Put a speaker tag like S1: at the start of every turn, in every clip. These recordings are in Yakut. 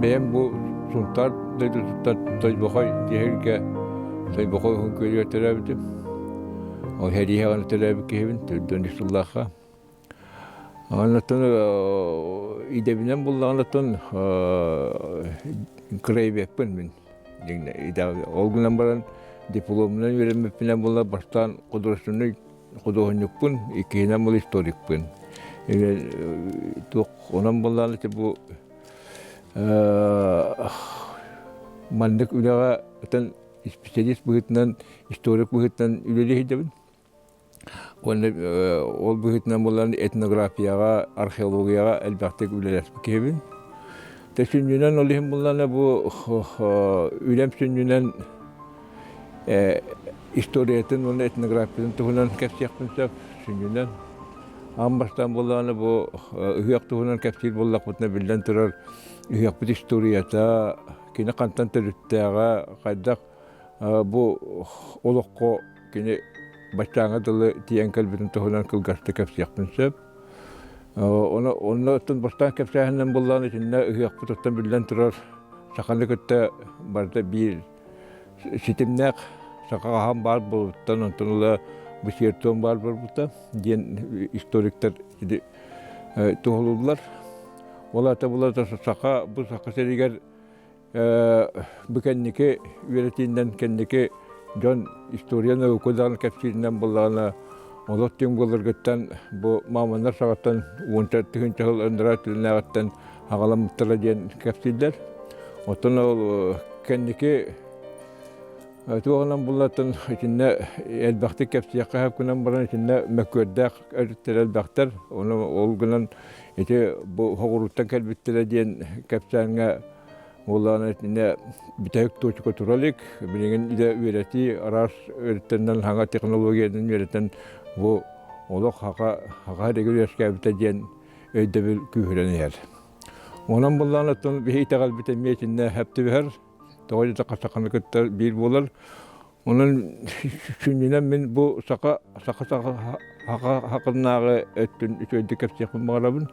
S1: Бэйэм бу Сунтаар дойдутуттан Тойбохой диэһиргэ Тойбохой уһун күөлүгэр төрөөбүтүм. Ол сэрииһэҕинэ төрөөбүт киһибин, төрдүөн үс сыллаахха. Оннуттан идэбинэн буллаҕыттан краеведпын мин. Ол гынан баран дипломунан үөрэммиппинэн буолла бастаан художественный худуоһунньукпун, иккиһинэн был историкпын. Туох онон буоллаҕына ити бу маннык үлэҕэ атын исписэлиис быһыытынан, историк быһыытынан үлэлии сылдьабын. Уонна ол быһыытынан буолан этнографияҕа, археологияҕа элбэхтик үлэлэспит киһибин. Тэ сүнньүнэн ол иһин буллана бу үлэм сүнньүнэн историятын уонна этнографиятын туһунан кэпсиэхпин сөп сүнньүнэн. Аан бастаан буоллаҕына бу ыһыах туһунан кэпсиир буоллахпытына биллэн турар ыһыахпыт историята, кини хантан төрүттээҕэ, хайдах бу олоххо кини баччааҥҥа дылы тиийэн кэлбитин туһунан кылгастык кэпсиэхпин сөп. Онно онно бастаан кэпсээһинэн буоллаҕына итиннэ ыһыахпытыттан биллэн турар саханы кытта барыта биир ситимнээх саха хаһан баар буолуттан онтон ыла бу сиэр-туом баар буолбута диэн историктар туоһулууллар. Ол аата булата саха бу саха сиригэр Бу кэнники үөрэтиинэн кэнники дьон история наука даҕаны кэпсииринэн буоллаҕына олох түҥ буоларгыттан бу мааманнар саҕаттан уонча тыһыынча сыл ыныраа түлүнээҕиттэн аҕаламмыттара диэн кэпсииллэр. Оттон ол кэнники туоҕунан буллаттан итиннэ элбэхтик кэпсиэххэ сөп гынан баран итиннэ мөккүөрдээх өрүттэр элбэхтэр. Ону ол гынан ити бу хоҕурууттан кэлбиттэрэ диэн кэпсээҥҥэ Уоллаана итиннэ бүтэһик туочука тура илик. Билигин илэ үөрэтии араас өрүттэринэн саҥа технологиянан үөрэтэн бу олох хаха хаха эригэр үөскээбитэ диэн өйдөбүл күүһүрэн иһэр. Онон буллаан оттон биһи итэҕэлбит эмиэ итиннэ сөп түбэһэр. Тоҕо диэтэххэ саханы кытта биир буолар. Онон сүнньүнэн мин бу саха саха саха хакыннааҕы өттүн үчүгэйдик кэпсиэхпин баҕарабын.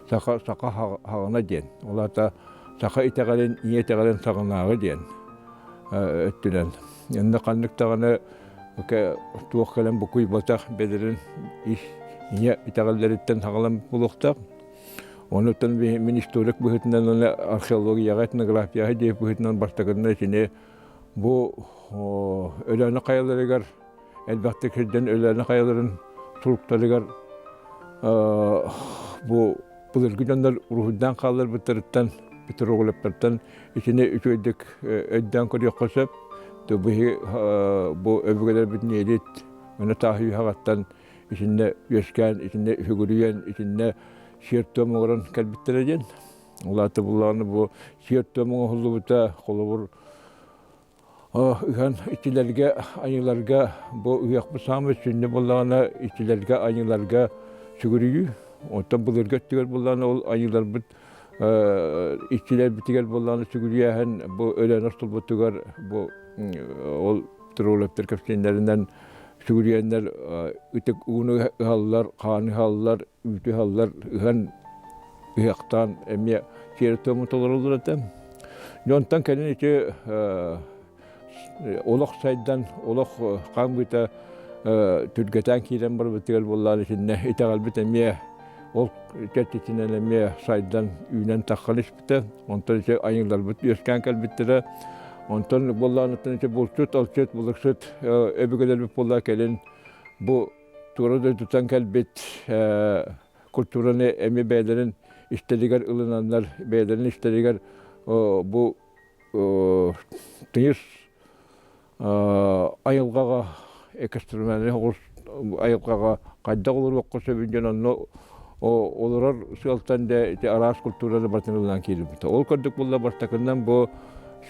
S1: Саха саха хаҕына диэн. Ол аата саха итэҕэлин, ийэ итэҕэлин саҕынааҕы диэн өттүнэн. Инна ханнык даҕаны туох кэлэн букуйбатах бэдэрин ис ийэ итэҕэллэриттэн саҕалан буолуохтаах. Онуттан мин историк быһыытынан археологияҕа, этнографияҕа диэки быһыытынан бастакынна итини Бу Өлөөнө хайаларыгар элбэхтик сирдэн Өлөөнө хайаларын суруктарыгар бу былыргы дьоннор уруһуйдаан хаалларбыттарыттан петроглифтартан итини үчүгэйдик өйдөөн көрүөххэ сөп. Биһи бу өбүгэлэрбит ньиэлит мына тааһы үһэҕэттэн итиннэ үөскээн, итиннэ үһүгүрүйэн, итиннэ сиэр-туом оҥорон кэлбиттэрэ диэн. Улаата буллаҕына бу сиэр-туом оҥоһуллубута, холобур, ыһан иччилэргэ, айыыларга бу ыһыахпыт саамай сүнньэ буоллаҕына иччилэргэ, айыыларга сүгүрүйүү. Оттон былыргы өттүгэр буоллаҕына ол айыыларбыт иччилэрбитигэр буоллаҕына сүгүрүйээһин бу өлөөн охсулбутугар бу ол троллоптар кэпсиэннэринэн сүгүрүйэннэр ытык ууну ыһаллар, хааны ыһаллар, үүтү ыһаллар, ыһан ыһыахтаан эмиэ сиэри-туому толороллор этэ. Дьонтон кэлин ити олох сайдан, олох хаамыыта түргэтээн киирэн барбытыгар буоллаан итиннэ итэҕэлбит эмиэ ол чэрчитинэн эмиэ сайдан үүнэн таххан испитэ. Онтон ити айыыларбыт үөскээн кэлбиттэрэ. Онтон буоллаан ити булчут, алчыт, булуксут өбүгэлэрбит буоллаа кэлин бу туора дойдуттан кэлбит культураны эмиэ бэйэлэрин истэригэр ылынаннар, бэйэлэрин истэригэр бу тыйыс айылҕаҕа экстремальнай соҕус айылҕаҕа хайдах олоруохха сөбүн дьон онно олорор сыалтан да ити араас культураны барытын ылынан киирбитэ. Ол курдук буолла бастакынан бу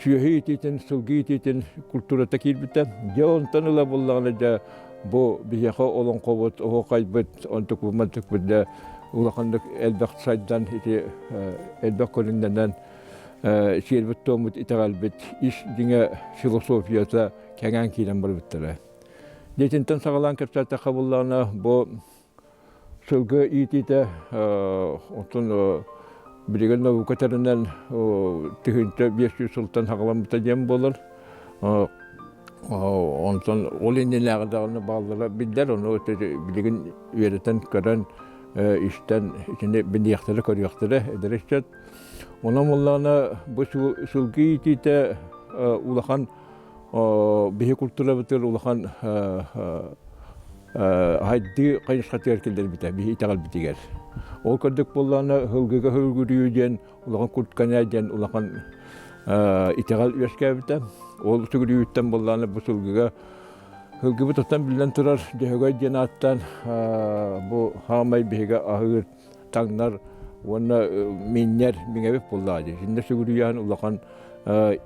S1: сүөһү иитиитин, сылгы иитиитин культурата киирбитэ. Дьэ онтон ыла буоллаҕына дьэ Бу биһиэхэ олоҥхобут, оһуохайбыт, онтукпут-мантыкпыт да улаханнык элбэх сайдан ити элбэх көрүҥнэнэн сиэрбит-туоммут, итэҕэлбит ис дьиҥэ философията кэҥээн киирэн барбыттара. Дьиэтинтэн саҕалаан кэпсээтэххэ буоллаҕына, бу сылгы иитиитэ оттон Билигин наука тэринэн 1500 сылтан саҕаламмыта диэн буолар. Онтон ол иннинээҕи даҕаны бааллара биллэр, ону билигин үөрэтэн көрөн, истэн итини билиэхтэрэ, көрүөхтэрэ эдэр ыччат. Онон буоллаҕына бу сылгы иитиитэ улахан биһи культурабытыгар улахан хайдыы хайысхатыгар киллэрбитэ биһи итэҕэлбитигэр. Ол курдук буоллаҕына сылгыга сылгырыы диэн улахан куртканя диэн улахан итэҕэл үөскээбитэ. Ол сүгүрүйүүттэн буоллаҕына бу сылгыга сылгыбыт оттон биллэн турар Дьөһөгөй диэн ааттаан бу хаамай биһиги аһыыр таҥнар уонна минньэр миҥэбит буоллаҕа дии. Итиннэ сүгүрүйээн улахан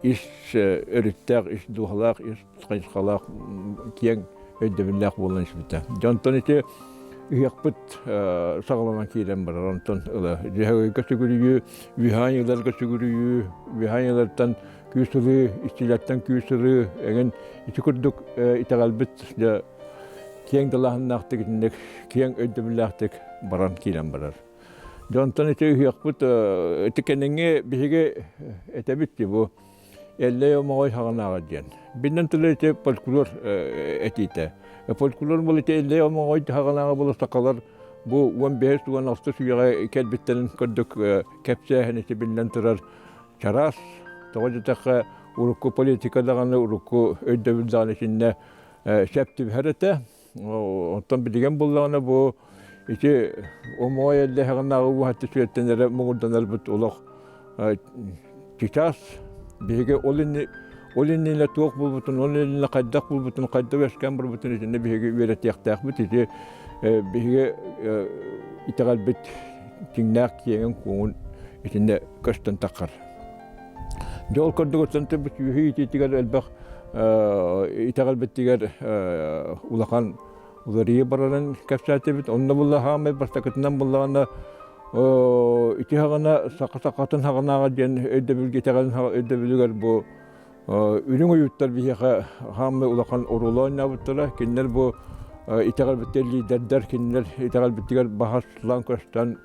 S1: ис өрүттээх, ис дууһалаах, ис хайысхалаах киэҥ өйдөбүллээх буолан испитэ. Дьонтон ити ыһыахпыт саҕаланан киирэн барар. Онтон ыла дьөһөгөйгө сүгүрүйүү, үһаан ыйларга сүгүрүйүү, үһаан ыйлартан күүс ылыы, иччилэртэн күүс ылыы эҥин ити курдук итэҕэлбит дьэ киэҥ далааһыннаахтык итинник киэҥ өйдөбүллээхтик баран киирэн барар. Дьонтон ити ыһыахпыт ити кэнниҥҥи биһиги этэбит дии бу Эллэй Омоҕой хаҕанааҕа диэн. Биллэн турар ити фольклор этиитэ. Фольклор был ити Эллэй Омоҕой хаҕанааҕа була сахалар бу 15 16 үйэҕэ кэлбиттэрин көрдүк кэпсээһин ити биллэн турар чараас. Тоҕо диэтэххэ урукку политика даҕаны урукку өйдөбүл даҕаны итиннэ сөп түбэһэр этэ. Оттон билигин буллаҕына бу ити омоой эллэһэҕинээҕи уһатты сүөттэн эрэ муҥурданарбыт олох чычаас биһиги ол инни ол иннинэ туох буолбутун, ол иннинэ хайдах буолбутун, хайдах үөскээн барбытын итиннэ биһиги үөрэтиэхтээхпит. Ити биһиги итэҕэлбит дьиҥнээх киэҥин-куоҥун итиннэ көстөн таххар. Дьэ ол курдук оттон бу сүөһү иитиитигэр элбэх итэҕэлбитигэр улахан уларыйыы барарын кэпсээтибит. Онно булла хаамай бастакытынан буллаҕына ити хаҕына саха сахатын хаҕынааҕа диэн өйдөбүлгэ итэҕэлин өйдөбүлүгэр бу үрүҥ ойууттар биһиэхэ хаамай улахан оруолу оонньообуттара. Кинилэр бу итэҕэлбитигэр лиидэрдэр, кинилэр итэҕэлбитигэр баһаслаан көстөн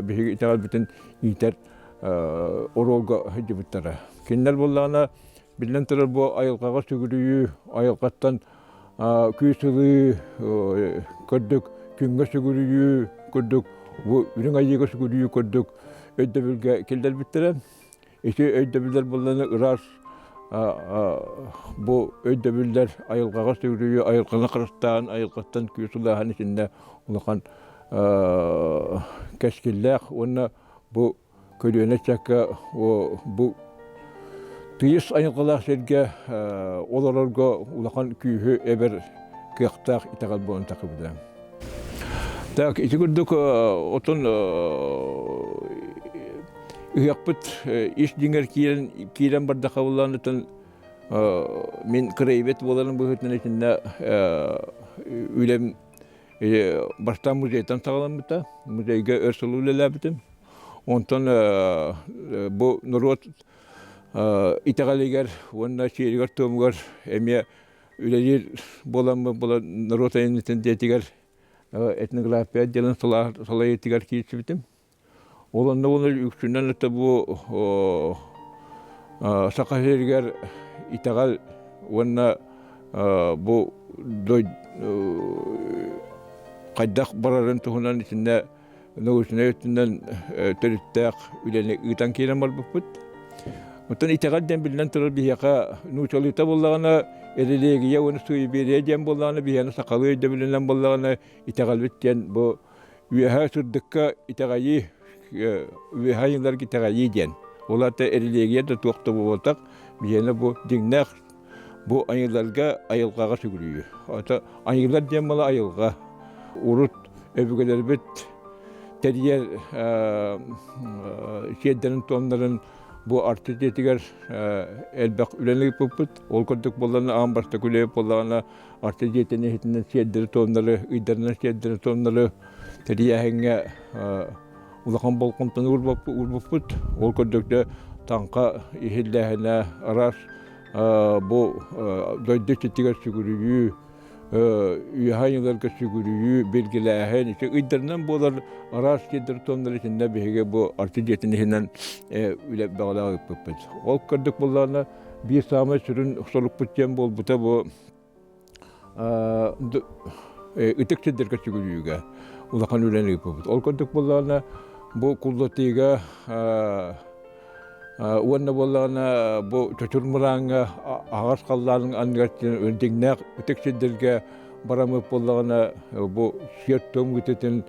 S1: биһиги итэҕэлбитин иитэр оруолга сылдьыбыттара. Кинилэр буоллаҕына, биллэн турар, бу айылҕаҕа сүгүрүйүү, айылҕаттан күүс ылыы курдук, күҥҥэ сүгүрүйүү курдук, бу үрүҥ айыыга сүгүрүйүү курдук өйдөбүлгэ киллэрбиттэрэ. Ити өйдөбүллэр буоллаҕына ыраас бу өйдөбүллэр айылҕаҕа сүгүрүйүү, айылҕаны харыстаан, айылҕаттан күүс ылааһын итиннэ улахан кэскиллээх уонна Бу көлүөнэ ыччакка бу тыйыс айылҕалаах сиргэ олорорго улахан күүһү эбэр кыахтаах итэҕэл буолан тахсыбыта. Так, ити курдук отон ыһыахпыт ис дьиҥэр киирэн киирэн бардахха буллаан мин кыраибет буоларым быһыытынан итиннэ үлэм Бастаан музейтан саҕаламмыта. Музейга өр сыл үлэлээбитим. Онтон бу норуот итэҕэлигэр уонна сиэригэр-туомугар эмиэ үлэлиир буоламмын буолан норуот айымньытын дьиэтигэр этнография отделын салайыытыгар киирсибитим. Ол онно уонна үксүнэн это бу Саха сиригэр итэҕэл уонна бу хайдах барарын туһунан итиннэ научнай өттүнэн төрүттээх үлэни ыытан киирэн барбыппыт. Оттон итэҕэл диэн биллэн турар биһиэхэ нуучалыыта буоллаҕына религия уонна суеверие диэн буоллаҕына биһиэхэ сахалыы өйдөбүлүнэн буоллаҕына итэҕэлбит диэн бу Үөһээ сырдыкка итэҕэйии, үөһээ айыыларга итэҕэйии диэн. Ол аата религия да туох да буолбатах, биһиэнэ бу дьиҥнээх бу айыыларга айылҕаҕа сүгүрүйүү. Ото айыылар диэн буола айылҕа. Урут өбүгэлэрбит тэрийэр сиэрдэрин-туомнарын бу арты дьиэтигэр элбэх үлэни ыыппыппыт. Ол курдук буоллаҕына аан бастакы үлэ буоллаҕына Арта дьиэтин иһитинэн сиэрдэри-туомнары, ыйдарынан сиэрдэри-туомнары тэрийээһиҥҥэ улахан болҕомтону уурбуппут. Ол курдук дьэ таҥха иһиллээһинэ араас бу дойду иччитигэр сүгүрүйүү, үөһэ айыыларга сүгүрүйүү, билгэлээһин ити ыйдарынан буолар араас сирдэр туомнар итиннэ биһиги бу Арчы дьиэтин иһинэн үлэ бөҕөлөөх ыыппыппыт. Ол курдук буоллаҕына биир саамай сүрүн сорукпут диэн буолбута бу ытык сирдэргэ сүгүрүйүүгэ улахан үлэни ыыппыппыт. Ол курдук буоллаҕына бу Куллатыыга уонна буоллаҕына бу Чочур Мырааҥҥа аһаҕас халлаанын анныгар дьиҥнээх ытык сирдэргэ бараммыт буоллаҕына бу сиэр-туом ыытытын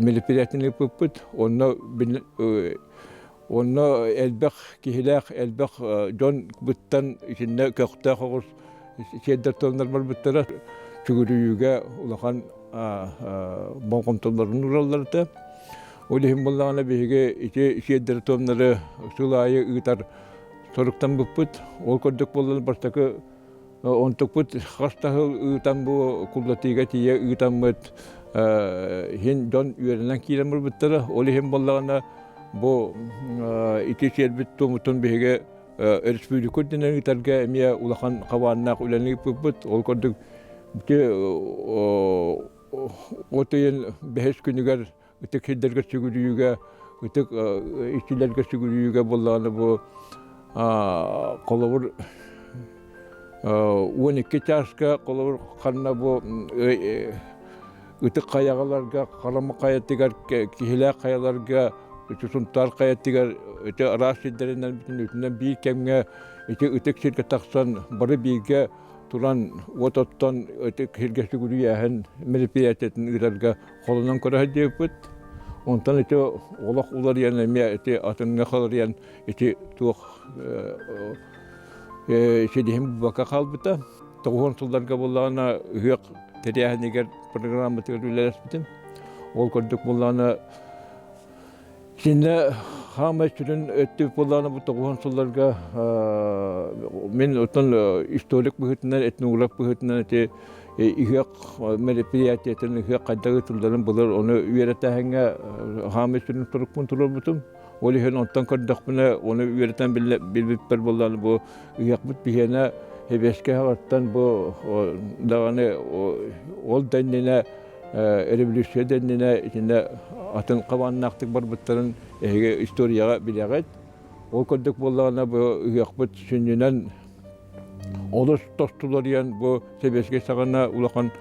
S1: мероприятиены ыыппыппыт. Онно Онно элбэх киһилээх, элбэх дьон быттан итиннэ көхтөөх оҕус сиэрдэр туомнар барбыттара. Сүгүрүйүүгэ улахан болҕомтолорун уураллар этэ. Ол иһин буоллаҕына биһиги ити сиэрдэр туомнары сыл аайы ыытар соруктаммыппыт. Ол курдук буоллар бастакы Онтукпут хас да сыл ыытан бу Куллатыыга тиийэ ыытаммыт иһин дьон үөрэнэн киирэн барбыттара. Ол иһин буоллаҕына бу ити сиэрбит туомутун биһиги өрөспүүбүлүкэ үрдүнэн ыытарга эмиэ улахан хабааннаах үлэни ыыппыппыт. Ол курдук ити от ыйын бэһис күнүгэр ытык сирдэргэ сүгүрүйүүгэ, ытык иччилэргэ сүгүрүйүүгэ буоллаҕына бу холобур 12 чааска холобур ханна бу ытык хайаҕаларга Халама хайатыгар Киһилээх хайаларга Сунтаар хайатыгар ити араас сирдэринэн бүтүннүүтүнэн биир кэмҥэ ити ытык сиргэ тахсан бары бииргэ туран уот оттон ытык сиргэ сүгүрүйээһин мероприятиетын ыытарга холонон көрө сылдьыбыппыт. Онтон ити олох уларыйан эмиэ ити атыҥҥа халырыйан ити туох силиһин булбакка хаалбыта. 90 сылларга буоллаҕына ыһыах тэрээһинигэр программатыгар үлэлэспитим. Ол курдук буоллаҕына Итиннэ хаамай сүрүн өттүк буоллаҕына бу 90 сылларга мин оттон историк быһыытынан, этнограф быһыытынан ити ыһыах мероприятиетын, ыһыах хайдах ыытылларын былыр ону үөрэтээһиҥҥэ хаамай сүрүн турукпун туруорбутум. Ол иһин онтон көрдөхпүнэ, ону үөрэтэн билбиппэр буоллаҕына бу ыһыахпыт биһиэнэ Сэбиэскэй саҕаттан бу даҕаны ол да иннинэ революция да иннинэ итиннэ атын хабааннаахтык барбыттарын эһиги историяҕа билэҕит. Ол курдук буоллаҕына бу ыһыахпыт сүнньүнэн олус тостуларыйан бу сэбиэскэй саҕана улахан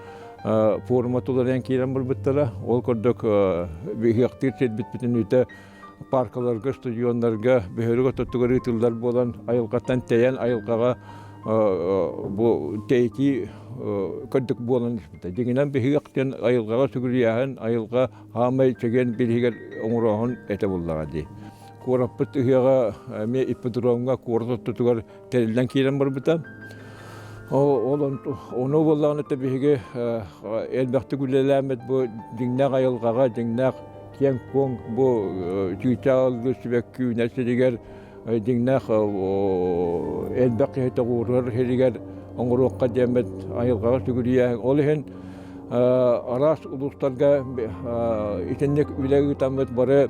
S1: форума туларыйан киирэн барбыттара. Ол курдук ыһыахтыыр сирбит бүтүннүүтэ паркаларга, стадионнарга, бөһүөлэк ортотугар ыытыллар буолан, айылҕаттан тэйэн айылҕаҕа бу тэйитии көрдүк буолан испитэ. Дьиҥинэн биһиги диэн айылҕаҕа сүгүрүйээһин, айылҕа хаамай чэгиэн бириһигэр оҥорооһун этэ буоллаҕа дии. Куораппыт ыһыаҕа эмиэ ипподромҥа куорат ортотугар тэриллэн киирэн барбыта. Ол ону буоллаҕына биһиги элбэхтик үлэлээммит бу дьиҥнээх айылҕаҕа, дьиҥнээх киэҥ-куоҥ бу чыычаалгы сибэкки үүнэр сиригэр дьиҥнээх элбэх киһи тоҕуурар сиригэр оҥоруохха диэммит айылҕаҕа сүгүрүйээһин. Ол иһин араас улуустарга итинник үлэ ыытаммыт бары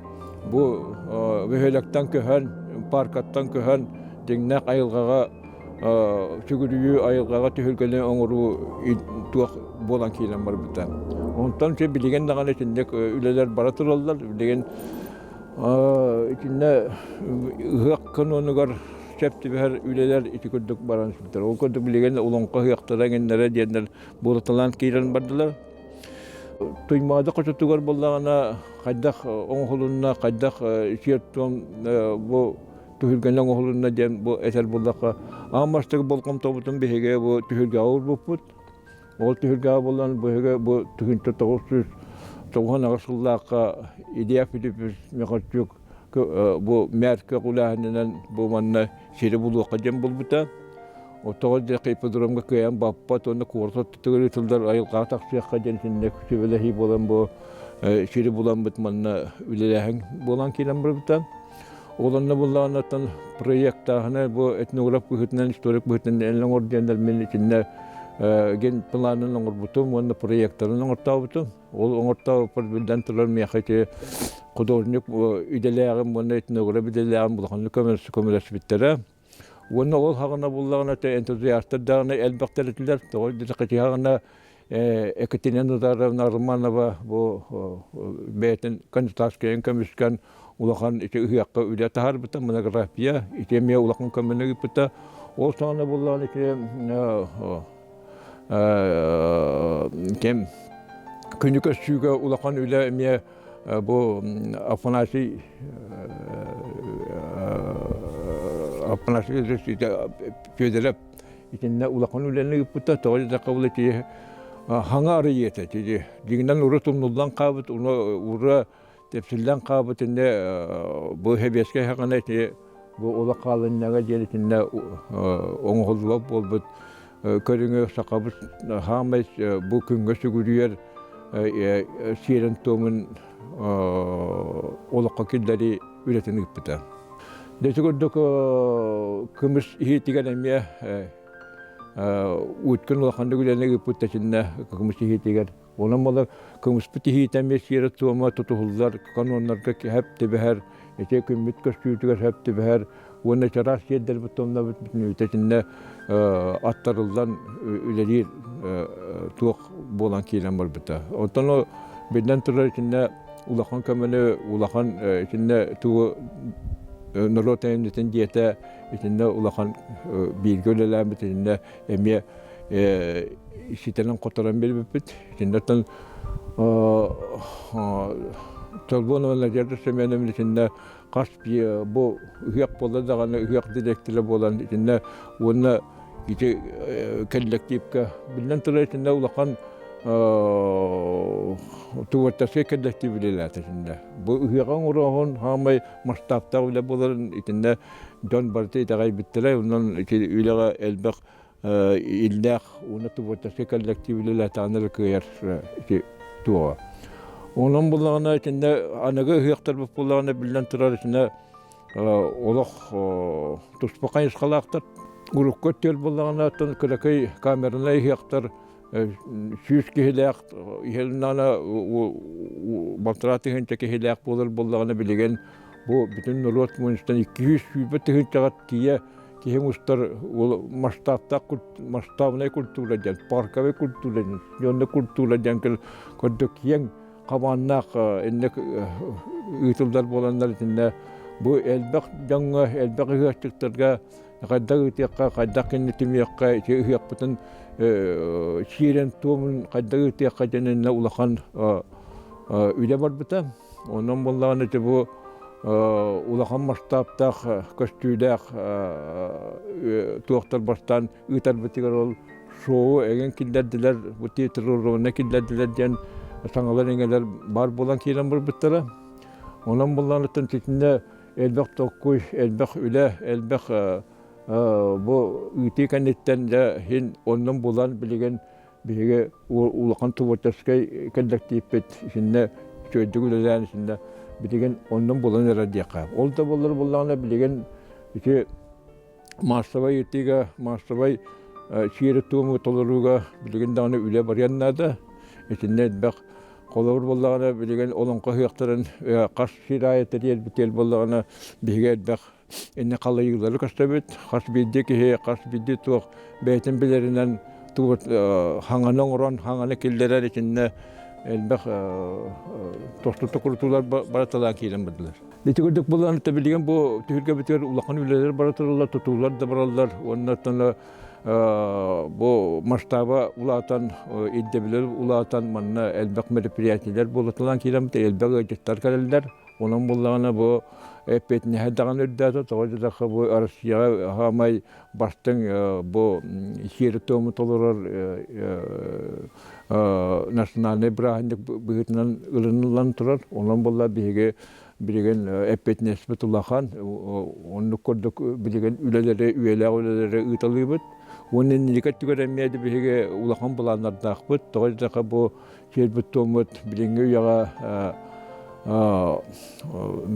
S1: бу бөһүөлэктэн көһөн, паркаттан көһөн дьиҥнээх айылҕаҕа сүгүрүйүү, айылҕаҕа түһүлгэни оҥоруу туох буолан киирэн барбыта. Онтон билигин даҕаны итинник үлэлэр бара тураллар. Билигин итиннэ ыһыах канонугар сөп түбэһэр үлэлэр ити курдук баран испиттэр. Ол курдук билигин олоҥхо ыһыахтара эҥиннэрэ диэннэр буолуталаан киирэн бардылар. Туймаада хочотугар буоллаҕына хайдах оҥоһулунна, хайдах сиэр-туом бу түһүлгэни оҥоһулунна диэн бу этэр буоллахха, аан бастакы болҕомтобутун биһиги бу түһүлгэҕэ уурбуппут. Ол түһүлгэҕэ буолан биһиги бу 1998 сыллаахха Илья Филиппович Михальчук бу мээр көҕүлээһининэн бу манна сири булуохха диэн булбута. Оттоҕо диэки ипподромҥа кыайан баппат уонна куорат ортотугар ыытыллар айылҕаҕа тахсыахха диэн итинник сүбэлэһии буолан бу сири буламмыт манна үлэлээһин буолан киирэн барбыта. Ол онно буллаҕынаттан проектааһына бу этнограф быһыытынан, историк быһыытынан эн оҥор диэннэр мин итиннэ генпланын оҥорбутум уонна проектарын оҥортообутум. Ол оҥортообуппар биллэн турар миэхэ ити художник идэлээҕим уонна этнограф идэлээҕим улаханнык көмөлөспүттэрэ. Уонна ол хаҕына буллаҕына энтузиастар даҕаны элбэхтэр этилэр. Тоҕо диэтэххэ хаҕына Екатерина Назаровна Романова бу бэйэтин кандидатскайын көмүскэн улахан ити ыһыахха үлэ таһаарбыта, монография ити эмиэ улахан көмөнү ыыппыта. Ол саҕана буллаҕына ити кем күнү көссүүгэ улахан үлэ эмиэ бу Афанасий Афанасий Федоров итиннэ улахан үлэни ыыппыта. Тоҕо диэтэххэ ол ити хаҥа арыйыата ити дьиҥинэн урут умнуллан хаалбыт ура тэпсиллэн хаалбыт иннэ бу сэбиэскэй саҕана ити бу олох хаалынньаҥа диэн итиннэ оҥоһуллубат буолбут көрүҥү сахабыт хаамай бу күҥҥэ сүгүрүйэр сиэрин-туомун олоххо киллэрии үлэтин ыыппыта. Дьэ курдук кымыс иһиитигэр эмиэ Уткин улаханнык үлэни ыыппыт итиннэ кымыс иһиитигэр. Онон буолар кымыспыт иһиитэ эмиэ сиэрэ-туома тутуһуллар, каноннарга хэп түбэһэр, ити күммүт көстүүтүгэр хэп түбэһэр уонна чараас сиэрдэрбит туомнабыт бүтүннүүтэ итиннэ аттарыллан үлэлиир туох буолан киирэн барбыта. Оттон биллэн турар итиннэ улахан көмөнү, улахан итиннэ тугу норуот айымньытын дьиэтэ итиннэ улахан бииргэ үлэлээбит итиннэ эмиэ ситэрэн-хоторон биэрбиппит. Итиннэттэн Чолбонова Надежда Семеновна итиннэ хас бу ыһыах буолла даҕаны ыһыах дириэктэрэ буолан итиннэ уонна ити кэллэктиипкэ биллэн турар итиннэ улахан творческай кэллэктиип үлэлээтэ итиннэ. Бу ыһыаҕы оҥоруоһун хаамай масштабтаах үлэ буоларын итиннэ дьон барыта итэҕэйбиттэрэ. Онон ити үлэҕэ элбэх иллээх уонна творческай коллектив үлэлээтэҕинэ эрэ кыайар ити туоҕа. Онон буллаҕына итиннэ аныгы ыһыахтарбыт буоллаҕына биллэн турар итиннэ олох туспа хайысхалаахтар. Урукку өттүгэр буоллаҕына оттон кыракый камернай ыһыахтар 100 киһилээх иһэлиннэҕинэ балтараа тыһыынча киһилээх буолар буоллаҕына билигин бу бүтүн норуот мунньустан 220 тыһыынчаҕа тиийэ киһи мустар масштабтаах масштабнай культура диэн парковай культура диэн дьонно культура диэн көрдө киэҥ хабааннаах инник ыытыллар буоланнар итиннэ бу элбэх дьоҥҥо элбэх ыһыахчыттарга хайдах ыытыахха хайдах кинини түмүөххэ ити ыһыахпытын сиэрин туомун хайдах ыытыахха диэн иннэ улахан үлэ барбыта. Онон буоллаҕына ити бу улахан масштабтаах көстүүлээх туохтар бастаан ыытарбытыгар ол шоу эҥин киллэрдилэр, бу театрализованнай киллэрдилэр диэн саҥалар иҥэлэр баар буолан киирэн барбыттара. Онон буоллаҕына итиннэ элбэх толкуй, элбэх үлэ, элбэх бу ыытыы кэнниттэн дьэ иһин оннун булан билигин биһиги улахан творческай кэллэктииппит итиннэ үчүгэйдик үлэлээн итиннэ билигин оннун булан эрэр диэххэ. Ол да буоллар буллаҕына билигин ити маассабай ыытыыга, маассабай сиэри-туому толорууга билигин даҕаны үлэ барыан наада. Итиннэ элбэх холобур буоллаҕына билигин олоҥхо ыһыахтарын хас сир аайы тэрийэрбит буоллаҕына биһиги элбэх инне халыйыылары көстөбүт. Хас биирдии киһи, хас биирдии туох бэйэтин билэринэн тугу хаҥаны оҥорон, хаҥаны киллэрэр итиннэ элбэх тосту токурутуулар барыталаан киирэн бардылар. Ити курдук буолан билигин бу түһүлгэбитигэр улахан үлэлэр бара тураллар, тутуулар да бараллар уонна оттон бу масштаба улаатан, ирдэбилэр улаатан манна элбэх мероприятиелар буолуталаан киирэн элбэх ыалдьыттар кэлэллэр. Онон буоллаҕына бу эппиэтинэһэ даҕаны үрдээтэ, тоҕо диэтэххэ бу Россияҕа саамай бастыҥ бу сиэри-туому толорор национальнай бырааһынньык быһыытынан ылыныллан турар. Онон буолла биһиги билигин эппиэтинэспит улахан, оннук курдук билигин үлэлэри, үйэлээх үлэлэри ыыталыыбыт. Уонна инники өттүгэр эмиэ биһиги улахан былааннардаахпыт. Тоҕо диэтэххэ бу сиэрбит-туоммут билиҥҥи үйэҕэ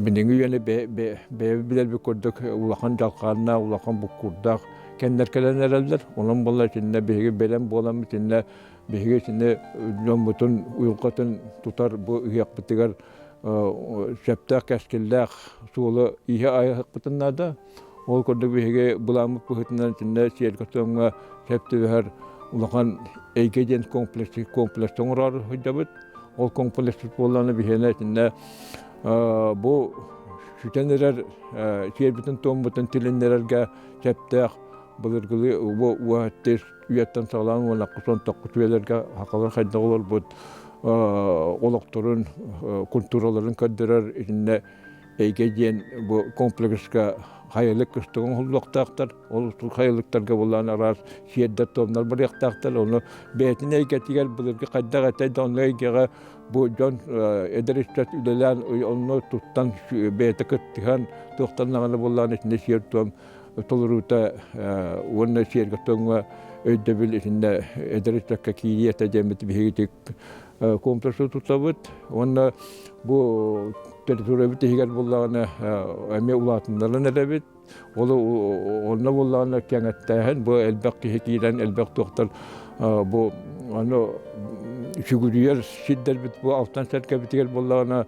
S1: билиҥҥи үйэни бэйэбит билэрбит курдук улахан дьалхааннаах, улахан буккуурдаах кэмнэр кэлэн эрэллэр. Онон буолла итиннэ биһиги бэлэм буоламмыт итиннэ биһиги итиннэ дьоммутун уйулҕатын тутар бу ыһыахпытыгар сөптөөх кэскиллээх суолу иһэ айыахпытын наада. Ол курдук биһиги былааммыт быһыытынан итиннэ сиэргэ-туомҥа сөп түбэһэр улахан эйгэ диэн комплекс комплекс оҥороору сылдьабыт. Ол комплекспыт буоллаҕына биһиэнэ итиннэ бу сүтэн эрэр сиэрбитин-туоммутун тилиннэрэргэ сөптөөх былыргылыы бу уһаттыыр үйэттэн саҕалаан уонна тохсун үйэлэргэ сахалар хайдах олорбут олохторун, культураларын көрдөрөр итиннэ эйгэ диэн бу комплекска хайылык кыстыгын оҥоһуллуохтаахтар. Ол хайылыктарга булаан араас сиэрдэр-туомнар барыахтаахтар. Ону бэйэтин эйгэтигэр былыргы хайдах этэй да онно эйгэҕэ бу дьон эдэр ыччат үлэлээн онно туттан бэйэтэ кыттыһан туохтан даҕаны буллаан итиннэ сиэр-туом толоруута уонна сиэргэ-туомҥа өйдөбүл итиннэ эдэр ыччакка киириэ этэ диэммит биһиги комплексы тутабыт уонна бу территориябыт иһигэр буоллаҕына эмиэ улаатыннаран эрэбит. Ол онно буоллаҕына кэҥэттээһин бу элбэх киһи киирэн элбэх туохтар бу аны сүгүрүйэр сирдэрбит бу алтан сэргэбитигэр буоллаҕына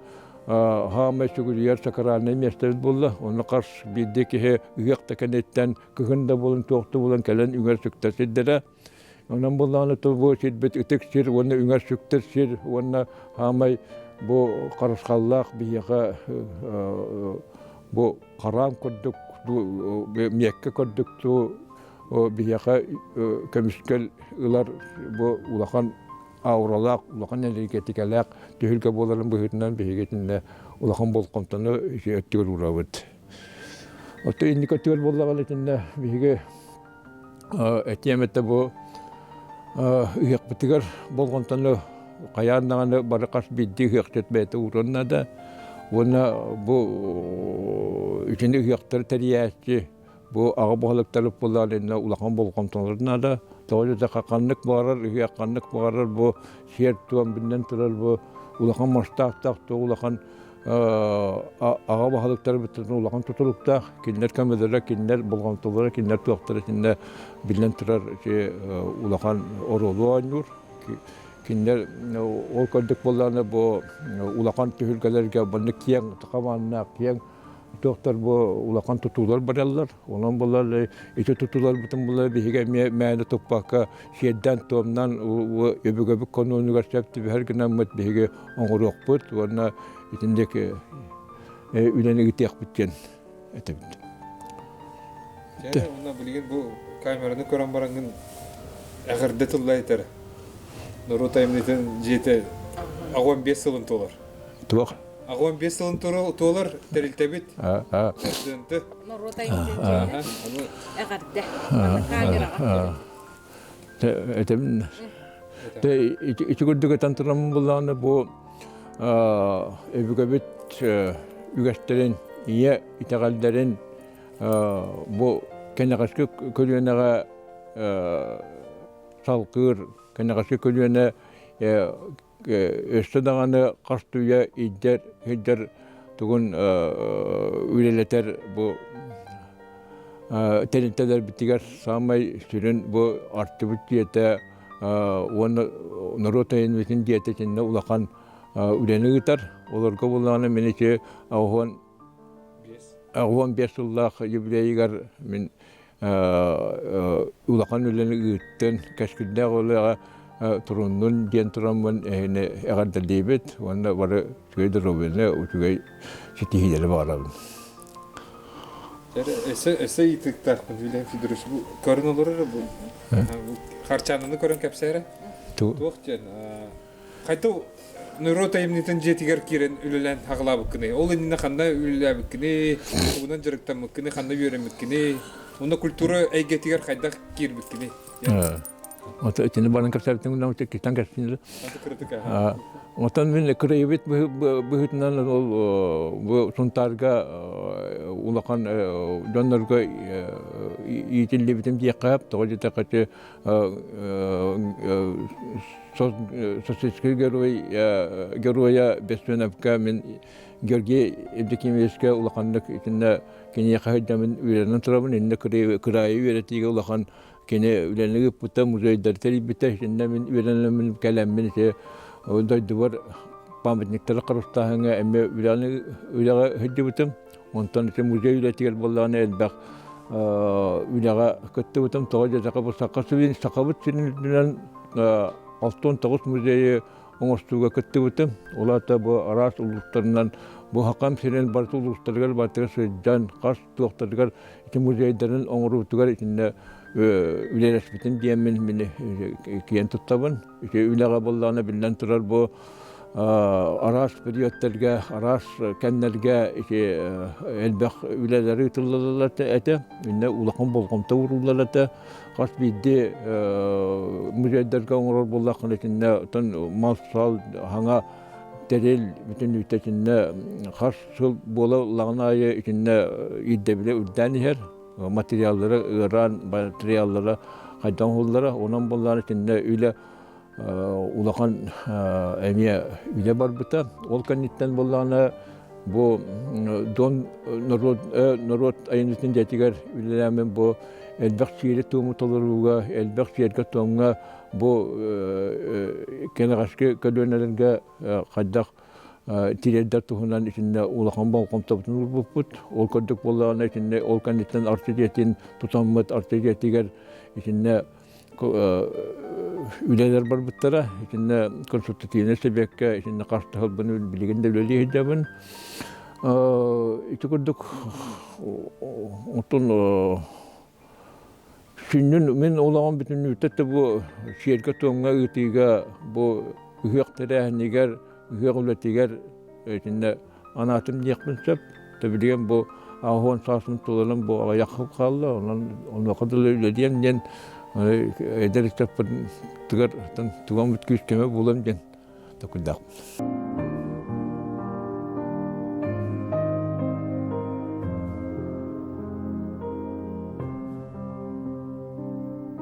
S1: хаамай сүгүрүйэр сакральнай миэстэбит буолла. Онно хас биирдии киһи ыһыах да кэнниттэн кыһын да буолан туох да буолан кэлэн үҥэр сүктэр сирдэрэ. Онон буоллаҕына бу сирбит ытык сир уонна үҥэр сүктэр сир уонна хаамай бу харысхаллаах биһиэхэ бу хараам курдук миэккэ курдук биһиэхэ көмүскэл ылар бу улахан ауралаах, улахан энергетикэлээх түһүлгэ буоларын быһыытынан биһиги итиннэ улахан болҕомтону өттүгэр уурабыт. Оттон инники өттүгэр буоллаҕына итиннэ биһиги этиэм этэ бу ыһыахпытыгар болҕомтону хайаан даҕаны бары хас биирдии ыһыахчыт бэйэтэ ууран наада уонна бу итини ыһыахтары тэрийээччи бу аҕа баһылыктары буоллар иннэ улахан болҕомтолору наада тоҕо диэтэххэ ханнык баҕарар ыһыах ханнык баҕарар бу сиэр-туом биллэн турар бу улахан масштабтаах туох улахан аҕа баһылыктарбыттан улахан тутулуктаах кинилэр көмөлөрө кинилэр болҕомтолоро кинилэр туохтара итиннэ биллэн турар улахан оруолу оонньуур кинилэр ол көрдүк буоллаҕына бу улахан түһүлгэлэргэ маннык киэҥ хабааннаах киэҥ туохтар бу улахан тутуулар бараллар. Онон булар ити тутууларбытын булар биһиги эмиэ мээнэ туппакка сиэрдээн-туомнаан өбүгэбит конуонугар сөп түбэһэр гынаммыт биһиги оҥоруохпут уонна итинник үлэни ыытыахпыт диэн этэбит.
S2: Дьэ, уонна билигин бу камераны көрөн бараҥҥын эҕэрдэ тылла этэр. Норуот айымньытын дьиэтэ 85 сылын туолар.
S1: Туох?
S2: 85 сылын туолар тэрилтэбит. Президенты.
S3: Норуот айымньытын эҕэрдэ. Камераҕа.
S1: Этим ити курдук этэн тураммын буллаҕына бу өбүгэбит үгэстэрин, ийэ итэҕэллэрин бу кэнэҕэски көлүөнэҕэ салгыыр, кэнэҕэски көлүөнэ Өссө даҕаны хас да үйэ илдьэр сылдьар тугун үлэлэтэр бу тэрилтэлэрбитигэр саамай сүрүн бу артыбыт дьиэтэ уонна норуот айымньытын дьиэтэ итиннэ улахан үлэни ыытар. Олорго буоллаҕына мин ити 85 сыллаах юбилейыгар мин улахан үлэни ыыттын, кэскиллээх үлэҕэ туруннун диэн тураммын эһини эҕэрдэлиибит уонна бары үчүгэй доруобуйаны, үчүгэй ситиһиилэри баҕарабын.
S2: Өссө өссө ыйытыктаахпын Вильям Федорович бу көрөн олорор бу Харчаананы көрөн кэпсээрэ. Туох диэн Хайдах норуот айымньытын дьиэтигэр киирэн үлэлээн аҕалаабыккыный? Ол иннинэ ханна үлэлээбиккиний, тугунан дьарыктаммыккыный, ханна үөрэммиккиний? Уонна культура эйгэтигэр хайдах киирбиккиний?
S1: Ото итини баран кэпсээбитин гынан киттан кэпсиинэ. Отон мин кырайыбыт быһыытынан ол бу Сунтаарга улахан дьоннорго иитиллибитим диэххэ тоҕо диэтэххэ Социалистическай герой геройа Бессоновка мин Георгий Евдокимовичка улаханнык итиннэ киниэхэ сылдьаммын үөрэнэн турабын иннэ кыраайы үөрэтиигэ улахан кини үлэни ыыппыта музейдары тэрийбитэ итиннэ мин үөрэнэммин кэлэммин ити дойдубар памятниктары харыстааһыҥҥа эмиэ үлэни үлэҕэ сылдьыбытым онтон ити музей үлэтигэр буоллаҕына элбэх. үлэҕэ кыттыбытым. Тоҕо диэтэххэ, бу Саха сирин, Сахабыт сирин үрдүнэн 69 музейы оҥостууга кыттыбытым. Ол аата бу араас улуустарынан бу Хакам сирин барыта улуустарыгар барытыгар сылдьан, хас туохтарыгар ити музейдарын оҥоруутугар итиннэ үлэлэспитим диэммин мин киэн туттабын. Ити үлэҕэ буоллаҕына биллэн турар бу араас периодтарга, араас кэмнэргэ ити элбэх үлэлэри ыытыллаллар этэ. Иннэ улахан болҕомто ууруллар этэ. Хас биирдии музейдарга оҥорор буоллаххына итиннэ оттон мал-сал хаҥа тэрил бүтүн итиннэ хас сыл буола ыллаҕын аайы итиннэ ирдэбилэ үрдээн иһэр. Материаллара ыараан, материаллара хайдах оҥоһуллара, онон буоллаҕына итиннэ үлэ улахан эмиэ үлэ барбыта. Ол кэнниттэн буоллаҕына бу дон норуот норуот айымньытын дьиэтигэр үлэлээммин бу элбэх сиэри-туому толорууга, элбэх сиэргэ-туомҥа бу кэнэҕэски көлүөнэлэргэ хайдах тириэрдэр туһунан итиннэ улахан болҕомтобутун уурбуппут. Ол курдук буоллаҕына итиннэ ол кэнниттэн Арчы дьиэтин тутаммыт Арчы дьиэтигэр итиннэ үлэлэр барбыттара. Итиннэ консультативнай сэбиэккэ итиннэ хастаһылбын билигин да үлэлии сылдьабын. Ити курдук оттон сүнньүн мин олоҕум бүтүннүүтэ да бу сиэргэ-туомҥа ыытыыга бу ыһыах тэрээһинигэр, ыһыах үлэтигэр итиннэ анаатым диэхпин сөп. Билигин бу 80 сааспын туоланан бу аҕыйах хаалла, онон онуоха дылы үлэлиэм диэн эдэр ыччаппытыгар тугам күүс-көмө буолуом диэн токуйдаахпын.